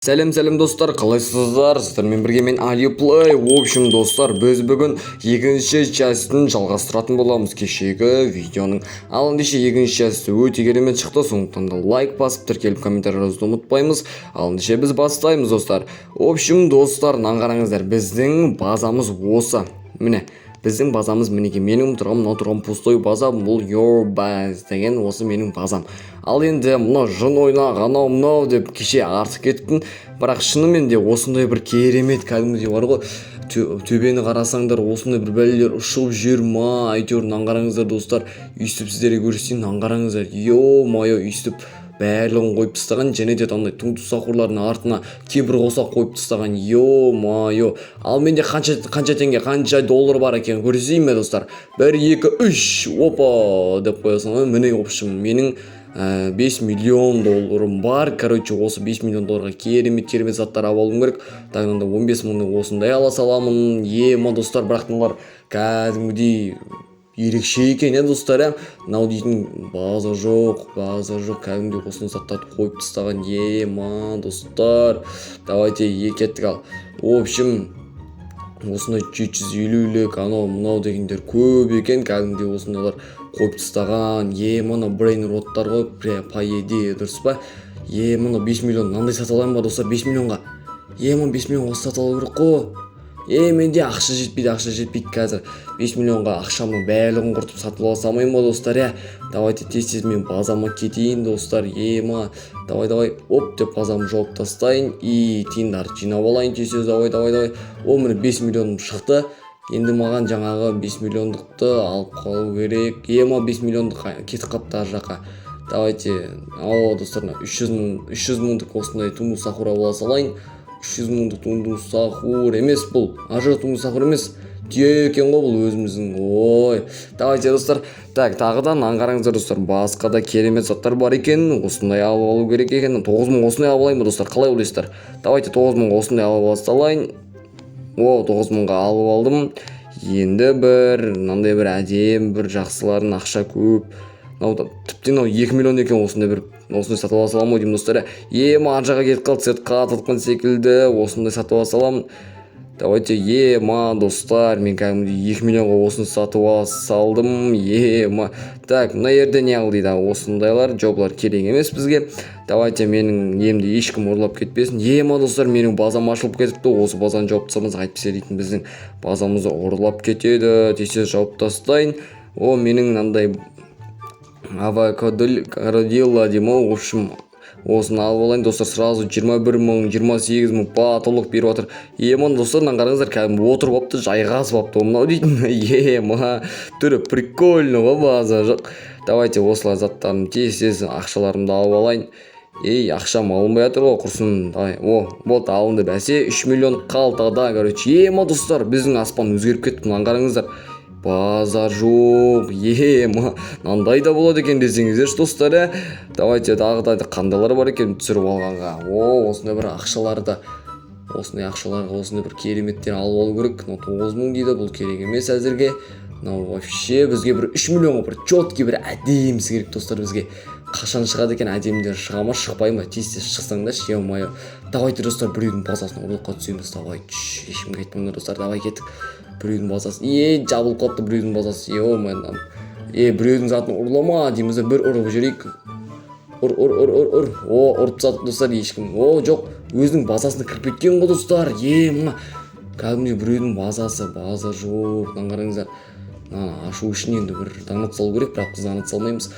Сәлем, сәлем, достар, қалайсыздар? Сіздермен бірге мен, Али Плей. В общем, достар, біз бүгін екінші частін жалғастыратын боламыз кешегі видеоның. Ал ендеше, екінші часті өте керемет шықты, сондықтан да лайк басып, тіркеліп, комментарий жазуды ұмытпаймыз. Ал ендеше, біз бастаймыз, достар. В общем, достар, мынаны қараңыздар, біздің базамыз осы. Міне, біздің базамыз, мінекей, менің тұрған, мынау тұрған пустой база, бұл your base деген осы менің базам. Ал енді мынау жын ойнақ, анау мынау деп кеше артық кеттім, бірақ шынымен де осындай бір керемет, кәдімгідей бар ғой, төбені қарасаңдар, осындай бір бәлелер ұшып жүр ма әйтеуір. Мынаны қараңыздар, достар, өйстіп сіздерге көрсетейін. Мынаны қараңыздар, ё-моё, өйстіп барлығын қойып тастаған және де андай туңту сахурлардың артына кемпір қосақ қойып тастаған, ё-моё. Ал менде қанша, қанша теңге, қанша доллар бар екенін көрсетейін бе, достар? Бір, екі, үш, опа деп қоясың ғой. Міне, в общем, менің 5 миллион долларым бар. Короче, осы 5 миллион долларға керемет, керемет заттар алып алуым керек. Так, мынандай 15 мыңды осындай ала саламын. Ема, достар, бірақ мыналар кәдімгідей ерекше екен, иә, достар, иә. Мынау дейтін база жоқ, база жоқ, кәдімгідей осындай заттарды қойып тастаған. Ема, достар, давайте, кеттік. Ал, в общем, осындай 750-лік, анау мынау дегендер көп екен, кәдімгідей осындайлар қойып тастаған. Е, мына брейн роттар ғой, по идее, дұрыс па? Е, мына 5 миллион мынандай сатып алайын ба, достар, 5 миллионға? Е, мына 5 миллионға осы сатып алу керек қой. Е, менде ақша жетпейді, ақша жетпейді. Қазір 5 миллионға ақшамның барлығын құртып сатып ала салмаймын ба, достар, иә? Давайте, тез тез мен базама кетейін, достар. Ема, давай, давай, оп деп базамды жауып тастайын и тиындарды жинап алайын тез тез. Давай, давай, давай. О, міне, 5 миллионым шықты. Енді маған жаңағы 5 миллиондықты алып қалу керек. Ема, 5 миллиондық кетіп қалыпты ар жаққа. Давайте, о, достар, мына 300 мың, 300 мыңдық осындай тунду сахур ала салайын. 300 мыңдық тунду сахур емес бұл, ар жақ тунду сахур емес, түйе екен ғой бұл өзіміздің. Ой, давайте, достар. Так, тағы да мынаны қараңыздар, достар, басқа да керемет заттар бар екен, осындай алып алу керек екен. 9000 осындай алып алайын ба, достар, қалай ойлайсыздар? Давайте, 9000 осындай алып ала салайын. О, 9000-ға алып алдым. Енді бір мынандай бір әдемі, бір жақсыларын, ақша көп. Мынау да тіптен, мынау 2 миллион екен. Осындай бір, осындай сатып ала саламын ғой деймін, достар. Ема, ар жаққа кетіп қалды, свет қатып секілді. Осындай сатып ала саламын. Давайте. Ема, достар, мен кәдімгідей 2 миллионға осыны сатып ала салдым. Ема, так, мына жерде не қыл дейді? Осындайлар жоқ, бұлар керек емес бізге. Давайте, менің немді ешкім ұрлап кетпесін. Ема, достар, менің базам ашылып кетіпті. Осы базаны жауып тастамасақ, әйтпесе дейтін біздің базамызды ұрлап кетеді. Тез тез жауып тастайын. О, менің мынандай авокадилла деймін ғой. В общем, осыны алып алайын, достар. Сразу 21 мың, 28 мың потолок беріп жатыр. Ема, достар, мынаны қараңыздар, кәдімгі отырып алыпты, жайғасып алыпты ғой мынау дейтін. Ема, түрі прикольно ғой, база жоқ. Давайте, осылай заттарын тез тез ақшаларымды алып алайын. Ей, ақшам алынбай жатыр ғой, құрсын. Давай, о, болды, алынды. Бәсе, 3 миллион қалтада, короче. Ема, достар, біздің аспан өзгеріп кетті. Мынаны қараңыздар, базар жоқ. Ема, мынандай да болады екен десеңіздерші, достар, иә. Давайте, тағы да қандайлар бар екен түсіріп алғанға? О, осындай бір ақшаларды, осындай ақшаларға осындай бір кереметтер алып алу керек. Мынау 9000 дейді, бұл керек емес әзірге. Мынау вообще бізге бір 3 миллионға бір четкий, бір әдемісі керек, достар. Бізге қашан шығады екен әдемілер? Шыға ма, шықпай ма? Тез тез шықсаңдаршы, ё-моё. Давайте, достар, біреудің базасын ұрлыққа түсеміз. Давай, ешкімге айтпаңдар, достар. Давай, кеттік біреудің базасы. Е, жабылып қалыпты біреудің базасы. Ё-моё, е, біреудің затын ұрлама дейміз да, бір ұрып жіберейік. Ұр, ұр, ұр, ұр, ұр. О, ұрып тастадық, достар. Ешкім, о, жоқ, өзінің базасына кіріп кеткен ғой, достар. Е, мына кәдімгідей біреудің базасы, база жоқ. Мынаны қараңыздар, мынаны ашу үшін енді бір донат салу керек, бірақ біз донат салмаймыз.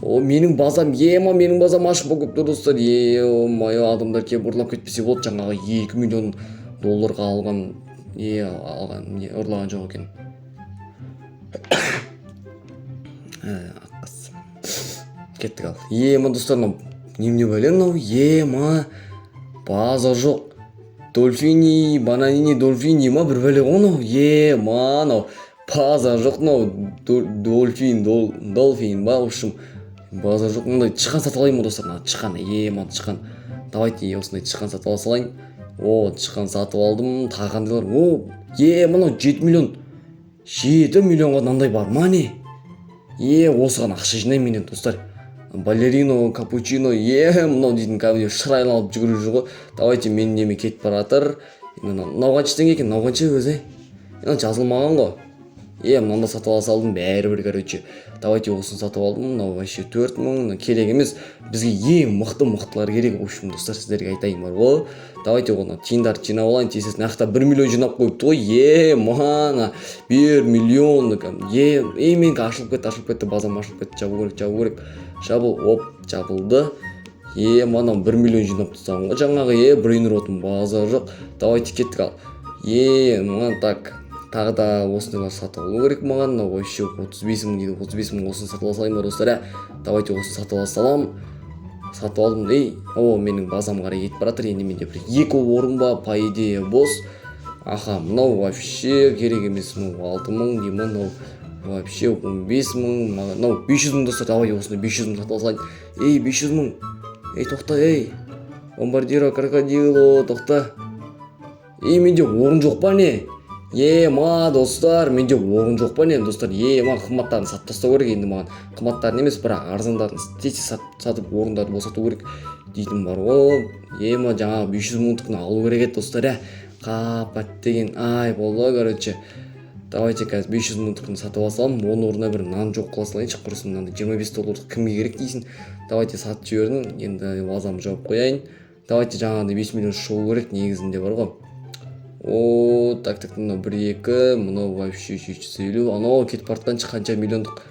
О, менің базам. Ема, менің базам ашық болып кетті, достар. Ё-моё, адамдар келіп ұрлап кетпесе болды. Жаңағы 2 миллион долларға алған, е, алған не, ұрлаған жоқ екен. Аққыз. Кеттік. Ал, ема, достар, мынау немене бәле мынау? Ема, база жоқ. Дольфини бананини дольфини ма, бір бәле ғой мынау. Ема, мынау база жоқ, мынау дольфин, долфин ба, в общем, база жоқ. Мындай тышқан сатып алайын ба, достар? Мына тышқан, ема, тышқан. Давайте, осындай тышқан сатып ала салайын. О, тышқан сатып алдым. Тағы қандайлар? О, е, мынау 7 миллион, 7 миллионға мынандай бар ма, не? Е, осыған ақша жинаймын мен енді, достар. Балерино капучино. Е, мынау дейтін кәдімгідей шыр айналып жүгіріп жүр ғой. Давайте, менің неме кетіп бара жатыр. Мынау қанша теңге екен? Мынау қанша өзі? Мынау жазылмаған ғой. Е, мынаны да сатып ала салдым бәрібір. Короче, давайте, осыны сатып алдым. Мынау вообще 4000, мынау керек емес бізге. Ең мықты мықтылар керек. В общем, достар, сіздерге айтайын бар ғой. Давайте, оны тиындарды жинап алайын тез тез. Мына жақта 1 миллион жинап қойыпты ғой. Е, мана 1 миллион. Е, е, менікі ашылып кетті, ашылып кетті, базам ашылып кетті. Жабу керек, жабу керек. Жабыл. Оп, жабылды. Е, мынау 1 миллион жинап тастаған ғой жаңағы. Е, брейнротым, базар жоқ. Давайте, кеттік. Ал, е, мына, так, тағы да осындайлар сатып алу керек маған. Мынау вообще 35 000 дейді. 35 000. Осыны сатып ала салайын ба, достар? Иә, давайте, осыны сатып ала саламын. Сатып алдым. Ей, о, менің базам қарай кетіп бара жатыр. Енді менде бір екі орын ба, по идее, бос. Аха, мынау вообще керек емес. Мынау 6000 деймін, мынау вообще 15 000 маған. Мынау 500 000, достар. Давай, осыны 500 000 сатып ала салайын. Ей, 500 000. Ей, тоқта, ей, бомбардиро крокодило, тоқта. Ей, менде орын жоқ па, не? Е, ма, достар, менде орын жоқ па, не, достар? Е, ма, қымбаттарын сатып тастау керек енді маған. Қымбаттарын емес, бірақ арзандарын тез тез сатып, орындарды босату керек дейтін бар ғой. Е, ма, жаңағы 500 мыңдікін алу керек еді, достар. Иә, қап, әттеген ай болды. Короче, давайте, қазір 500 мыңдікін сатып ала саламын. Оның орнына бір нан жоқ қыла салайыншы, құрысын. Мынандай 25 долларлық кімге керек дейсің? Давайте, сатып жібердім. Енді базамды жауып қояйын. Давайте, жаңағыдай 5 миллион шығу керек негізінде бар ғой. О, так, так, мынау бір, екі, мынау вообще 750. Анау кетіп бара жатқанша қанша миллиондық?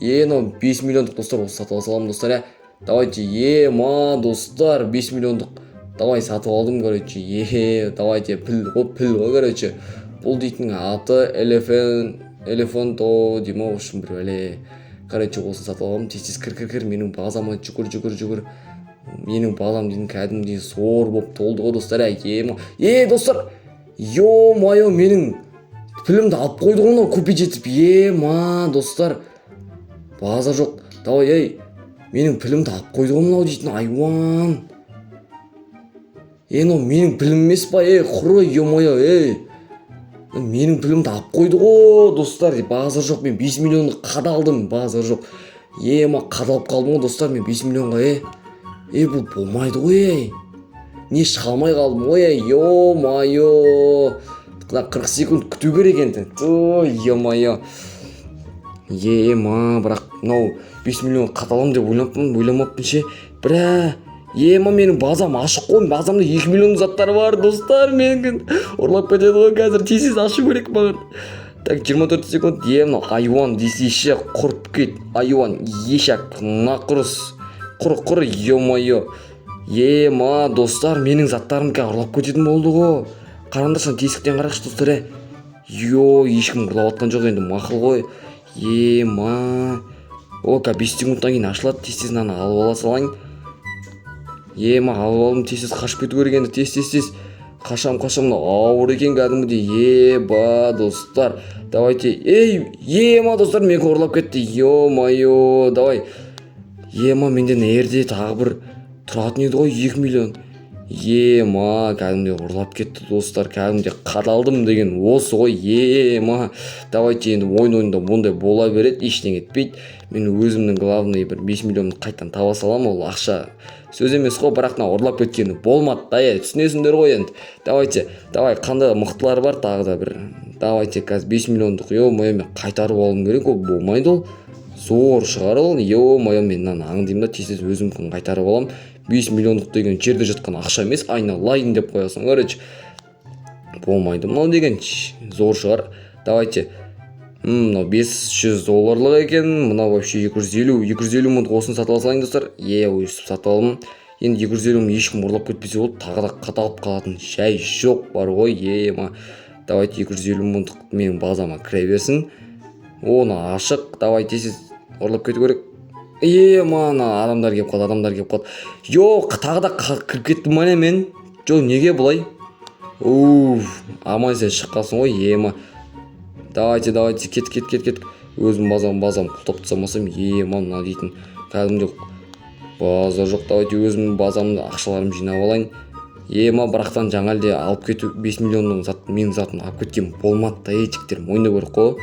Е, мынау 5 миллиондық, достар. Осы сатып ала саламын, достар. Иә, давайте. Е, ма, достар, 5 миллиондық. Давай, сатып алдым, короче. Е, давайте, піл ғой, піл ғой. Короче, бұл дейтін аты элефен, элефанто дей ма, в общем, бір бәле. Короче, осыны сатып аламын. Тез, тез, кір, кір, кір менің базама, жүгір, жүгір, жүгір. Менің базам дейтін кәдімгідей зор болып толды ғой, достар. Е, е, достар, ё-моё, менің пілімді алып қойды ғой мынау купить етіп. Е, ма, достар, база жоқ. Давай, ей, менің пілімді алып қойды ғой мынау дейтін айуан. Е, мынау менің пілім емес па? Ей, құры, ё-моё, ей, менің пілімді алып қойды ғой, достар. Базар жоқ, мен 5 миллионды қадалдым. Базар жоқ. Е, ма, қадалып қалдым ғой, достар, мен 5 миллионға. Е, е, бұл болмайды ғой. Ей, не, шыға алмай қалдым ғой. Ей, ё-моё, мына 40 секунд күту керек енді. Ту, ё-моё. Е, ма, бірақ мынау 5 миллион қадалам деп ойламаппын, ойламаппын ше, бірә. Е, ма, менің базам ашық қой. Базамда 2 миллион заттар бар, достар. Менікі ұрлап кетеді ғой қазір. Тез, тез ашу керек маған. Так, 24 секунд. Е, мынау айуан десейші, құрып кет, айуан, ешак, нақұрыс, құр, құр. Ё-моё. Е, ма, достар, менің заттарым қазір ұрлап кететін болды ғой. Қараңдаршы, ана тесіктен қарақшы, достар. Е, ё, ешкім ұрлап жатқан жоқ енді, мақұл ғой. Е, ма, о, қазір 5 секундтан кейін ашылады. Тез, тез мынаны алып ала салайын. Е, ма, алып алдым. Тез, тез қашып кету керек енді. Тез, тез, тез, қашам, қашам. Мынау ауыр екен кәдімгідей. Е, ба, достар, давайте. Ей, е, ма, достар, менікі ұрлап кетті. Ё-моё, давай. Е, ма, менде мына жерде тағы бір тұратын еді ғой 2 миллион. Е, ма, кәдімгідей ұрлап кетті, достар. Кәдімгідей қадалдым деген осы ғой. Е, ма, давайте, енді ойын ойында бұндай бола береді, ештеңе етпейді. Мен өзімнің, главный, бір 5 миллионды қайтадан таба саламын. Ол ақша сөз емес қой, бірақ мына ұрлап кеткені болмады да. Е, түсінесіңдер ғой енді. Давайте, давай, қандай мықтылар бар тағы да бір? Давайте, қазір 5 миллиондық. Ё-моё, мен қайтарып алуым керек, ол болмайды, ол зор шығар ол. Ё-моё, мен мынаны аңдимын да, тез, тез өзімдікін қайтарып аламын. 5 миллиондық деген жерде жатқан ақша емес, айналайын деп қоясың. Короче, болмайды мынау деген. Зор шығар. Давайте. Мынау 500 долларлық екен, мынау вообще 250, 250 мыңдық. Осыны сатып ала салайын, достар. Е, өйстіп сатып алдым. Енді 250 мың ешкім ұрлап кетпесе болды, тағы да қадалып қалатын жай жоқ бар ғой. Е, ма, давайте, 250 мыңдық менің базама кіре берсін. Оны ашық. Давай, тез, тез, ұрлап кету керек. Е, мана адамдар келіп қалды, адамдар келіп қалды. Жоқ, тағы да кіріп кеттім ма, не мен? Жоқ, неге бұлай? Уф, аман есен шыққансың ғой. Ема, давайте, давайте, кет, кет, кет, кет. Өзім базам құлыптап тастамасам. Ема, мына дейтін кәдімгідей база жоқ. Давайте, өзімнің базамды, ақшаларымды жинап алайын. Ема, бірақтан жаңа әлде алып кету, 5 миллионның зат, менің затымды алып кеткен болмады да. Ей, жігіттер, мойындау керек қой.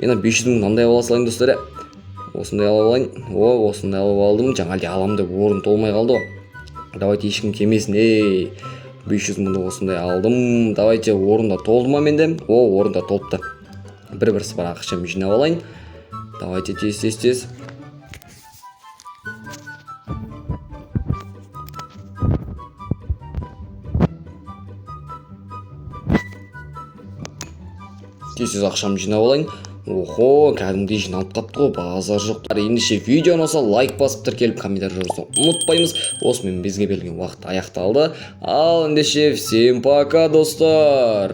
Енді 500 мың мынандай ала салайын, достар. Иә. Осындай алып алайын. О, осындай алып алдым. Жаңа әлде аламын деп орын толмай қалды ғой. Давайте, ешкім келмесін. Ей, 500 мыңды осындай алдым. Давайте, орында толды ма менде? О, орында толыпты. Бір сыпыра ақшамды жинап алайын. Давайте, тез, тез, тез. Тез, тез ақшамды жинап алайын. Охо, кәдімгідей жиналып қапты ғой, базар жоқ. Ендеше, видео ұнаса, лайк басып, тіркеліп, комментарий жазуды ұмытпаймыз. Осымен бізге берілген уақыт аяқталды. Ал ендеше, всем пока, достар.